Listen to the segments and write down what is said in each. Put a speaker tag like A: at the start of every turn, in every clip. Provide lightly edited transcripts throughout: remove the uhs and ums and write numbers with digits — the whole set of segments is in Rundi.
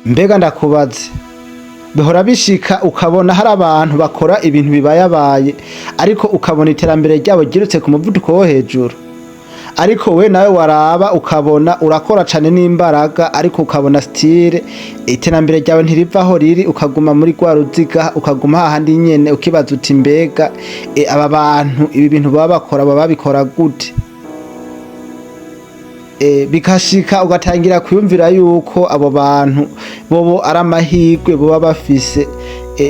A: Mbega ndakubaze, bihora bishika ukabona hari abantu bakora ibintu bibayabaye, ariko ukabona iterambere ryabo ryirutse ku muvuduko wo hejuru? Ariko we nawe waraba ukabona urakora cane n'imbaraga, ariko ukabona still iterambere ryawe ntiriva aho riri, ukaguma muri rwa ruziga, ukaguma hahandi nyene, ukibaza uti: "Mbega aba bantu ibi bintu baba bakora, baba babikora gute?" Bikashika ugatangira kwiyumvira yuko abo bantu bobo ari amahirwe boba bafise,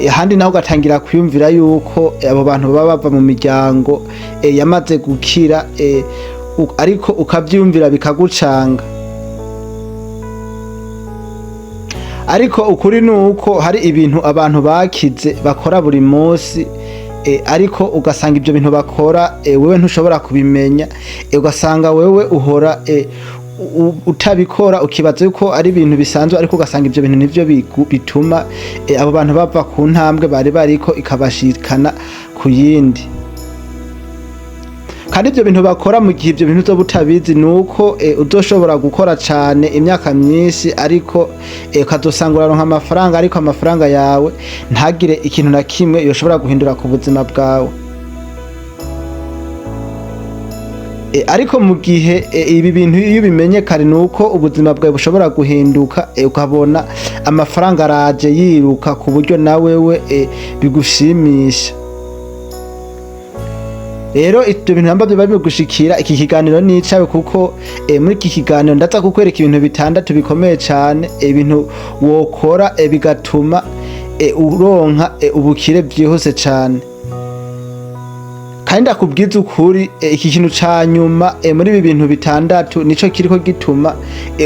A: ahandi naho ugatangira kwiyumvira yuko abo bantu baba bava mu miryango yamaze gukira, ariko ukavyiyumvira bikagucanga. Ariko ukuri ni uko hari ibintu abantu bakize bakora buri munsi, ariko ugasanga ibyo bintu bakora wewe ntushobora kubimenya, ugasanga wewe uhora utabikora, ukibaza yuko ari ibintu bisanzwe, ariko ugasanga ibyo bintu nivyo bituma abo bantu bava ku ntambwe bari bariko ikabashikana ku yindi. Kandi ibyo bintu bakora, mu gihe ibyo bintu uzoba utabizi, ni uko uzoshobora gukora cane imyaka myinshi, ariko ukazosanga uraronka amafaranga, ariko amafaranga yawe ntagire ikintu na kimwe yoshobora guhindura ku buzima bwawe. Ariko mu gihe ibi bintu iyo ubimenye kare, ni uko ubuzima bwawe bushobora guhinduka, ukabona amafaranga araje yiruka ku buryo na wewe bigushimisha. Rero ibyo bintu namba biba bigushikira, iki kiganiro ni icawe, kuko muri iki kiganiro ndaza kukwereka ibintu bitandatu bikomeye cane, ibintu wokora bigatuma uronka ubukire byihuse cane. Kandi ndakubwiza ukuri, iki kintu ca nyuma muri ibi bintu bitandatu nico kiriko gituma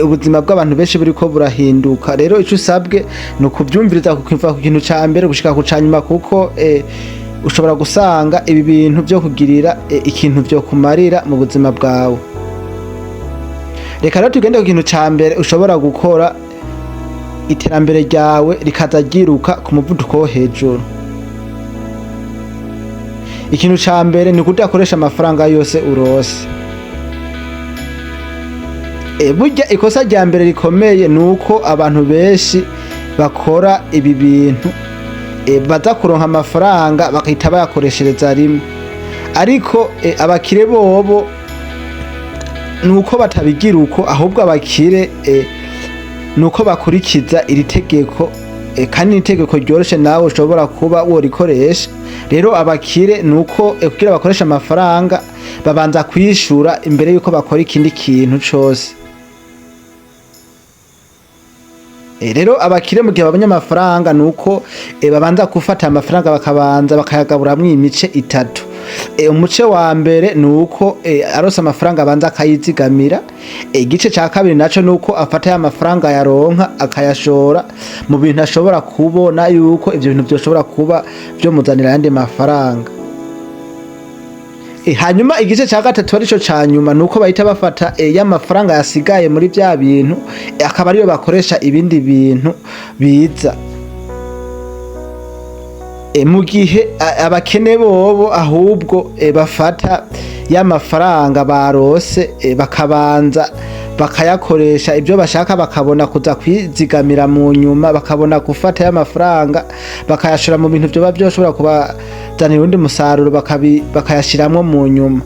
A: ubuzima bw'abantu benshi buriko burahinduka. Rero ico usabwe ni ukuvyumviriza kuva ku kintu ca mbere gushika ku ca nyuma, kuko ushobora gusanga ibi bintu vyo kugirira ikintu vyo kumarira mu buzima bwawe. Reka rero tugende ku kintu ca mbere ushobora gukora iterambere ryawe rikaza ryiruka ku muvuduko wo hejuru. Ikintu ca mbere ni kudakoresha amafaranga yose urose. Burya ikosa rya mbere rikomeye ni uko abantu benshi bakora ibi bintu, baza kuronka amafaranga bagahita bayakoreshereza rimwe. Ariko abakire bobo ni uko batabigira uko, ahubwo abakire ni uko bakurikiza iri tegeko, kandi ni itegeko ryoroshe nawe ushobora kuba worikoresha. Rero abakire ni uko kugira bakoreshe amafaranga babanza kwishura imbere yuko bakora ikindi kintu cose. Rero abakire mu gihe babonye amafaranga, ni uko babanza gufata amafaranga bakabanza bakayagaburamwo imice itatu. Umuce wa mbere ni uko aronse amafaranga abanza akayizigamira. Igice ca kabiri naco ni uko afata ya mafaranga yaronka akayashora mu bintu ashobora kubona yuko ivyo bintu vyoshobora kuba vyomuzanira ayandi mafaranga. Hanyuma igice ca gatatu, arico ca nyuma, ni uko bahita bafata ya mafaranga yasigaye muri vya bintu, akaba ariyo bakoresha ibindi bintu biza. Mu gihe abakene bobo ahubwo bafata ya mafaranga barose, bakabanza bakayakoresha ibyo bashaka, bakabona kuza kwizigamira mu nyuma, bakabona gufata ya mafaranga bakayashora mu bintu vyoba vyoshobora kubazanira uwundi musaruro, bakayashiramwo mu nyuma.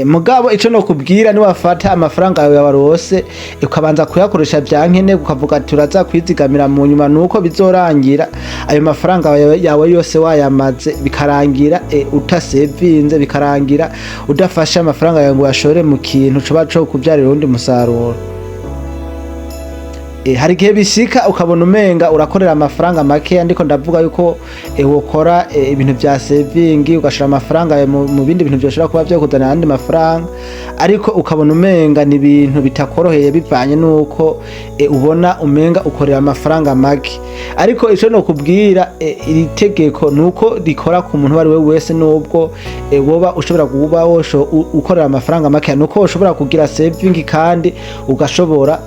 A: Mugabo ico nokubwira, niwafata amafaranga yawe warose ukabanza kuyakoresha vya nkenerwa, ukavuga ati uraza kwizigamira mu nyuma, nuko bizorangira ayo mafaranga yawe yose wayamaze, bikarangira utasevinze, bikarangira udafashe amafaranga yawe ngo uyashore mu kintu coba co kuvyarira uwundi musaruro. Hari igihe bishika ukabona umenga urakorera amafaranga makeya. Ndiko ndavuga yuko wokora ibintu vya saving, ugashira amafaranga yawe mu bindi bintu vyoshobora kuba vyokuzanira ayandi mafaranga, ariko ukabona umenga ni ibintu bitakoroheye bivanye nuko ubona umenga ukorera amafaranga make. Ariko ico nokubwira, iri tegeko nuko rikora ku muntu uwo ari we wese, nubwo woba ushobora kuba ukorera amafaranga make, nuko ushobora kugira saving kandi ugashobora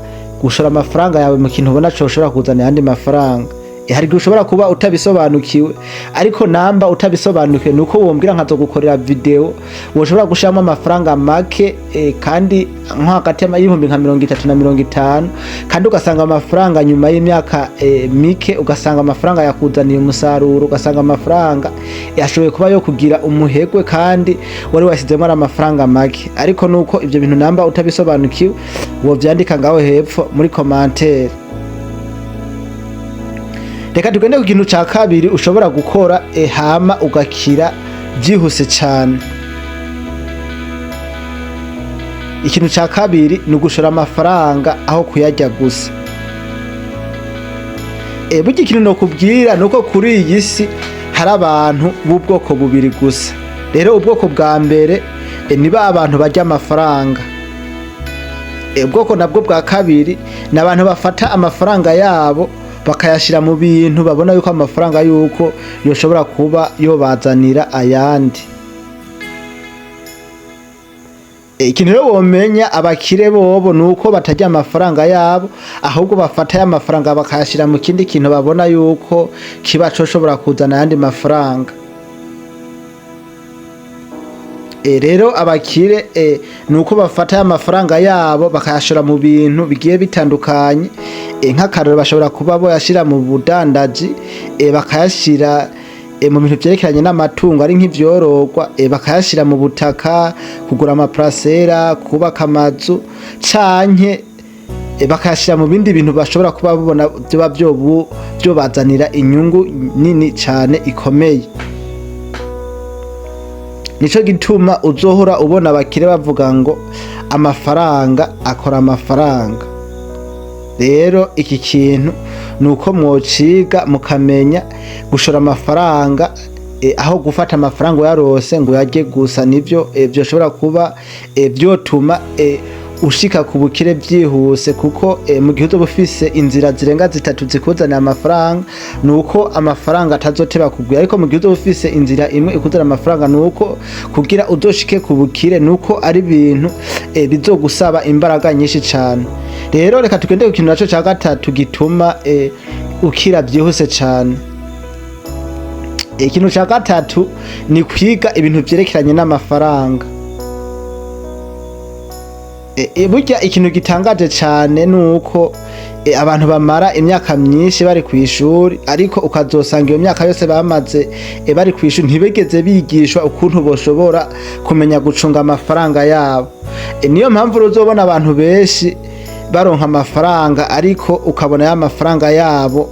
A: gushora amafaranga yawe mu kintu ubona coshobora kuzana ayandi mafaranga. Hari igihe ushobora kuba utabisobanukiwe, ariko namba utabisobanukiwe nuko wombwira nkazogukorera video woshobora gushiramo amafaranga make, kandi nko hagati y'ibihumbi nka 30 na 50, kandi ugasanga amafaranga nyuma y'imyaka mike ugasanga amafaranga yakuzaniye umusaruro, ugasanga amafaranga yashoboye kuba yo kugira umuhegwe kandi wari washyizemo ari amafaranga make. Ariko nuko ibyo bintu namba utabisobanukiwe wovyandika ngaho hepfo muri commentaire. Reka tugende ku kintu ca kabiri ushobora gukora hama ugakira byihuse cyane. Ikintu ca kabiri ni ugushora amafaranga aho kuyarya gusa. Burya ikintu nokubwira nuko kuri iyi si hari abantu b'ubwoko bubiri gusa. Rero ubwoko bwa mbere ni ba bantu barya amafaranga. Ubwoko nabwo bwa kabiri ni abantu bafata amafaranga yabo bakayashira mu bintu babona yuko amafaranga yuko yoshobora kuba yobazanira ayandi. Ikintu rero womenya abakire bobo nuko batarya amafaranga yabo, ahubwo bafata ya mafaranga bakayashira mu kindi kintu babona yuko kiba coshobora kuzana ayandi mafaranga. Rero abakire nuko bafata ya mafaranga yabo bakayashora mu bintu bigiye bitandukanye. Nk'akarorero bashobora kuba boyashira mu budandaji, bakayashira mu bintu vyerekeranye n'amatungo ari nk'ivyororwa, bakayashira mu butaka, kugura amaparasera, kubaka amazu, canke bakayashira mu bindi bintu bashobora kuba babona vyoba vyobazanira inyungu nini cane ikomeye. Nico gituma uzohora ubona abakire bavuga ngo amafaranga akora amafaranga. Rero iki kintu nuko mwociga mukamenya gushora amafaranga, aho gufata amafaranga uyarose ngo uyarye gusa, nivyo vyoshobora kuba vyotuma ushika ku bukire byihuse, kuko mu gihe uzoba ufise inzira zirenga zitatu zikuzanira amafaranga nuko amafaranga atazoteba kugwira. Ariko mu gihe uzoba ufise inzira imwe ikuzanira amafaranga nuko kugira uzoshike ku bukire nuko ari ibintu bizogusaba imbaraga nyinshi cane. Rero reka tugende ku kintu naco ca gatatu gituma ukira byihuse cane. Ikintu ca gatatu ni kwiga ibintu vyerekeranye n'amafaranga. Burya ikintu gitangaje cane nuko abantu bamara imyaka myinshi bari kw'ishuri, ariko ukazosanga iyo myaka yose bamaze bari kw'ishuri ntibigeze bigishwa ukuntu boshobora kumenya gucunga amafaranga yabo. Niyo mpamvu uzobona abantu benshi baronka amafaranga, ariko ukabona ya mafaranga yabo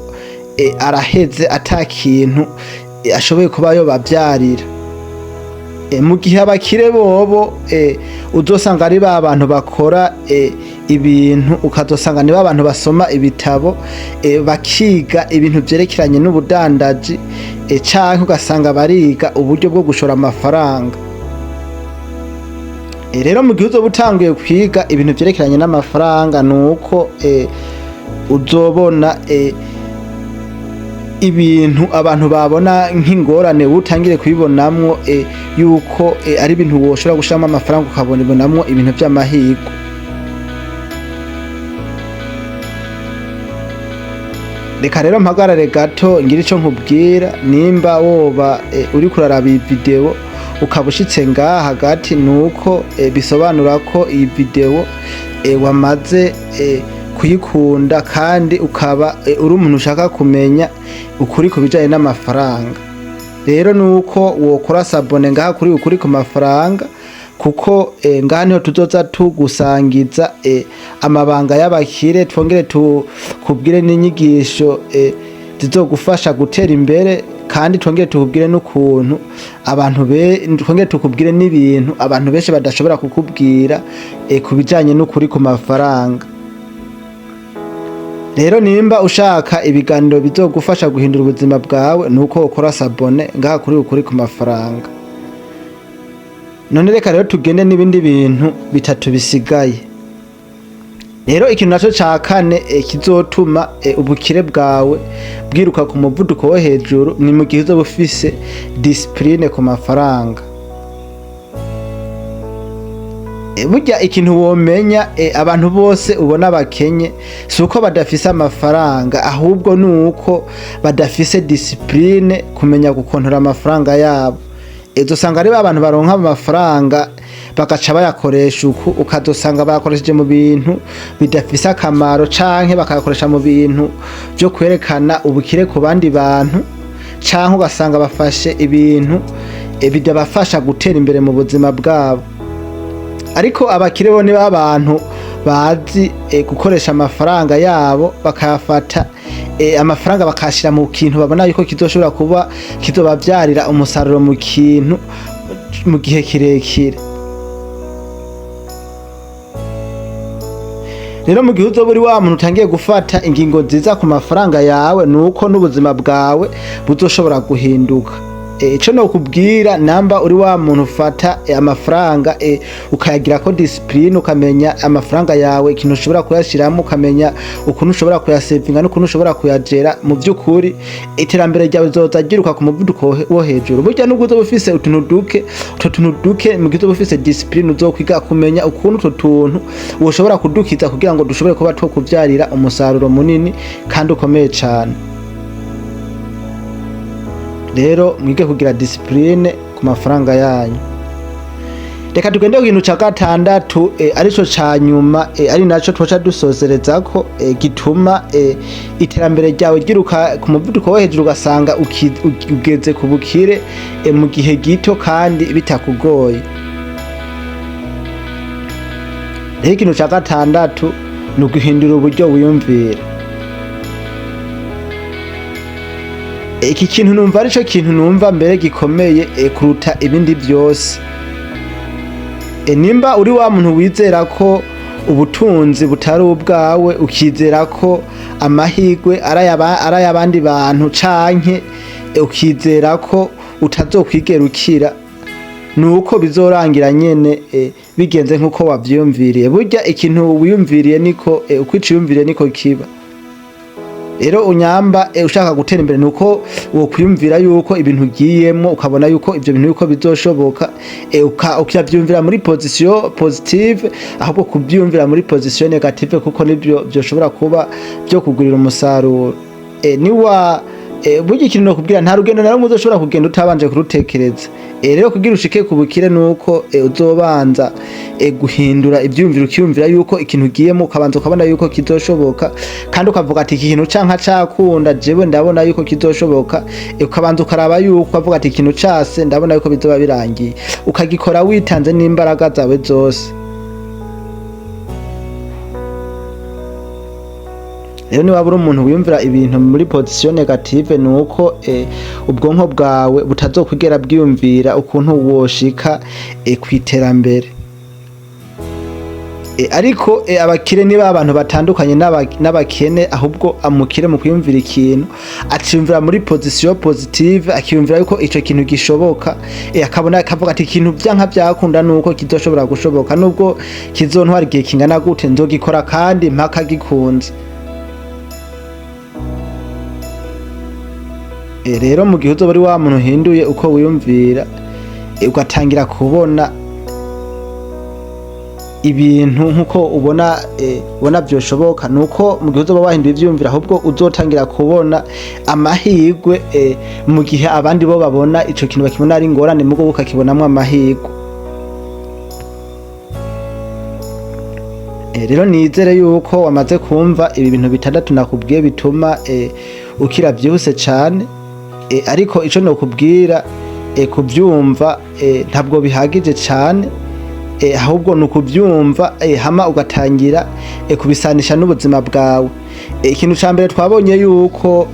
A: araheze ata kintu ashoboye kuba yobavyarira. Mu gihe abakire bobo uzosanga ari ba bantu bakora ibintu, ukazosanga ni ba bantu basoma ibitabo, bakiga ibintu vyerekeranye n'ubudandaji, canke ugasanga bariga uburyo bwo gushora amafaranga. Rero mu gihe uzoba utanguye kwiga ibintu vyerekeranye n'amafaranga nuko uzobona ibintu abantu babona nk'ingorane utangire kubibonamwo yuko ari ibintu woshobora gushiramo amafaranga ukabonamwo ibintu vy'amahirwe. Reka rero mpagarare gato ngira ico nkubwira. Nimba woba uriko uraraba iyi video ukaba ushitse ngaha hagati, nuko bisobanura ko iyi video wamaze kuyikunda kandi ukaba uri umuntu ushaka kumenya ukuri ku bijanye n'amafaranga. Rero nuko wokora s'abonner ngaha kuri ukuri ku mafaranga, kuko ngaha niho tuzoza tugusangiza amabanga y'abakire, twongere tukubwire n'inyigisho zizogufasha gutera imbere, kandi twongere tukubwire n'ukuntu abantu twongere tukubwire n'ibintu abantu benshi badashobora kukubwira ku bijanye n'ukuri ku mafaranga. Rero nimba ushaka ibiganiro bizogufasha guhindura ubuzima bwawe nuko ukora s'abonner ngaha kuri ukuri ku mafaranga. None reka rero tugende n'ibindi bintu bitatu bisigaye. Rero ikintu naco ca kane kizotuma ubukire bwawe bwiruka ku muvuduko wo hejuru ni mu gihe uzoba ufise discipline ku mafaranga. Burya ikintu womenya, abantu bose ubona bakenye si uko badafise amafaranga, ahubwo ni uko badafise discipline, kumenya gukontora amafaranga yabo. Uzosanga ari ba bantu baronka amafaranga bagaca bayakoresha uku, ukazosanga bayakoresheje mu bintu bidafise akamaro, canke bakayakoresha mu bintu vyo kwerekana ubukire ku bandi bantu, canke ugasanga bafashe ibintu bidabafasha gutera imbere mu buzima bwabo. Ariko abakire bo ni abantu bazi gukoresha amafaranga yabo, bakayafata amafaranga bakayashira mu kintu babona yuko kizoshobora kuba kizobavyarira umusaruro mu kintu mu gihe kirekire. Rero mu gihe uzoba uri wa muntu utangiye gufata ingingo nziza ku mafaranga yawe, nuko n'ubuzima bwawe buzoshobora guhinduka. Ico nokubwira, namba uri wa muntu ufata amafaranga ukayagirako discipline, ukamenya amafaranga yawe ikintu ushobora kuyashiramwo, ukamenya ukuntu ushobora kuyasevinga n'ukuntu ushobora kuyagera, mu vy'ukuri iterambere ryawe rizoza ryiruka ku muvuduko wo hejuru. Burya nubwo uzoba ufise utuntu duke, utwo tuntu duke, mu gihe uzoba ufise discipline, uzokwiga kumenya ukuntu utwo tuntu woshobora kudukiza kugira ngo dushobore kuba twokuvyarira umusaruro munini kandi ukomeye cane. Rero mwige kugira discipline ku mafaranga yanyu. Reka tugende ku kintu ca gatandatu, arico ca nyuma, ari naco twoca dusozerezako, gituma iterambere ryawe ryiruka ku muvuduko wo hejuru, ugasanga ugeze ku bukire mu gihe gito kandi bitakugoye. Rero ikintu ca gatandatu ni uguhindura uburyo wiyumvira. Iki kintu numva arico kintu numva mbere gikomeye kuruta ibindi vyose. Nimba uri wa muntu wizera ko ubutunzi butari ubwawe, ukizera ko amahirwe ari ay'abandi bantu, canke ukizera ko utazokwigera ukira, nuko bizorangira nyene bigenze nkuko wavyiyumviriye. Burya ikintu wiyumviriye niko, uko iciyumviriye niko kiba. Rero unyamba ushaka gutera imbere, nuko wokwiyumvira yuko ibintu ugiyemwo, ukabona yuko ivyo bintu yuko bizoshoboka, ukavyiyumvira muri position positive, ahubwo kuvyiyumvira muri position negative, kuko nivyo vyoshobora kuba vyo kugurira umusaruro. Niwa burya ikintu nokubwira, nta rugendo na rumwe uzoshobora kugenda utabanje kurutekereza. Rero kugira ushike ku bukire nuko uzobanza guhindura ivyiyumviro, ukiyumvira yuko ikintu ugiyemo, ukabanza ukabona yuko kizoshoboka, kandi ukavuga ati iki kintu canka cakunda, jewe ndabona yuko kizoshoboka. Ukabanza ukaraba yuko ukavuga ati ikintu case ndabona yuko bizoba birangiye, ukagikora witanze n'imbaraga zawe zose. Rero niwaba uri umuntu wiyumvira ibintu muri position negative, nuko ubwonko bwawe butazokwigera bwiyumvira ukuntu woshika kw'iterambere. Ariko abakire niba abantu batandukanye n'abakene, ahubwo amukire mu kwiyumvira ikintu aciyumvira muri position positive, akiyumvira yuko ico kintu gishoboka, akabona akavuga ati ikintu vyanka vyakunda nuko kizoshobora gushoboka, nubwo kizontwara igihe kingana gute nzogikora kandi mpaka gikunze. Rero mu gihe uzoba uri wa muntu uhinduye uko wiyumvira, ugatangira kubona ibintu nkuko ubona vyoshoboka, nuko mu gihe uzoba wahinduye ivyiyumviro, ahubwo uzotangira kubona amahirwe, mu gihe abandi bo babona ico kintu bakibona ari ingorane, mugo ukakibonamwo amahirwe. Rero nizere yuko wamaze kumva ibi bintu bitandatu nakubwiye bituma ukira vyihuse cane. Ariko ico nokubwira, kuvyumva ntabwo bihagije cane, ahubwo ni ukuvyumva hama ugatangira kubisanisha n'ubuzima bwawe. Ikintu ca mbere twabonye yuko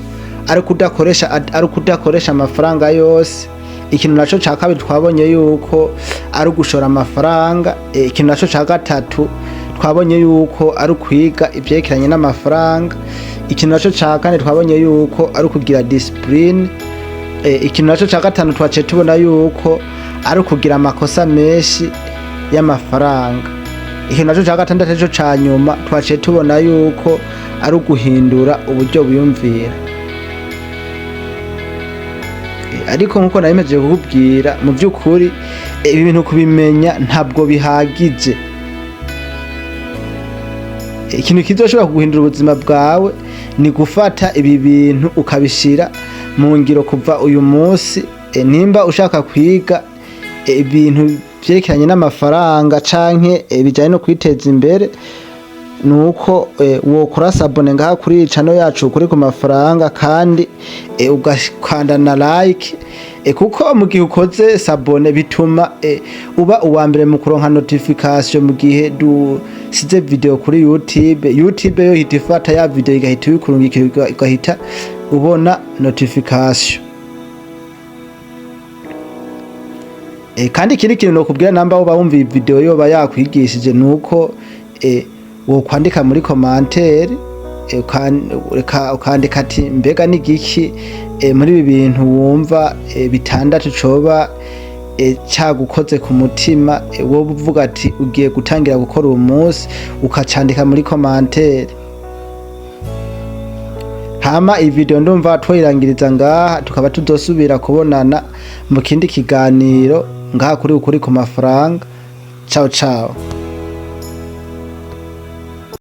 A: ari ukudakoresha amafaranga yose. Ikintu naco ca kabiri twabonye yuko ari ugushora amafaranga. Ikintu naco ca gatatu twabonye yuko ari ukwiga ivyerekeranye n'amafaranga. Ikintu naco ca kane twabonye yuko ari ukugira discipline. Ikintu naco ca gatanu twaciye tubona yuko ari ukugira amakosa menshi y'amafaranga. Ikintu naco ca gatandatu arico ca nyuma twaciye tubona yuko ari uguhindura uburyo wiyumvira. Ariko nkuko nari mpejeje kukubwira, mu vy'ukuri ibi bintu kubimenya ntabwo bihagije. Ikintu kizoshobora kuguhindura ubuzima bwawe ni gufata ibi bintu ukabishira mu ngiro kuva uyu munsi. Nimba ushaka kwiga ibintu vyerekeranye n'amafaranga canke bijanye no kwiteza imbere, nuko wokora s'abonner ngaha kuri iyi channel yacu kuri ku mafaranga, kandi ugakanda na like, kuko mu gihe ukoze s'abonner bituma uba uwa mbere mu kuronka notification mu gihe dusize video kuri YouTube. YouTube yo ihita ifata ya video, igahita ibikurungikira, ugahita ubona notification. Kandi ikindi kintu nokubwira, namba woba wumva iyi video yoba yakwigishije, nuko wokwandika muri commentaire, ukandika ati: "Mbega ni igiki muri ibi bintu wumva bitandatu coba cagukoze ku mutima, wowe uvuga ati ugiye gutangira gukora uwo munsi?" Ukacandika muri commentaire. Hama iyi video ndumva twayirangiriza ngaha, tukaba tuzosubira kubonana mu kindi kiganiro ngaha kuri Ukuri ku Mafaranga. Ciao ciao.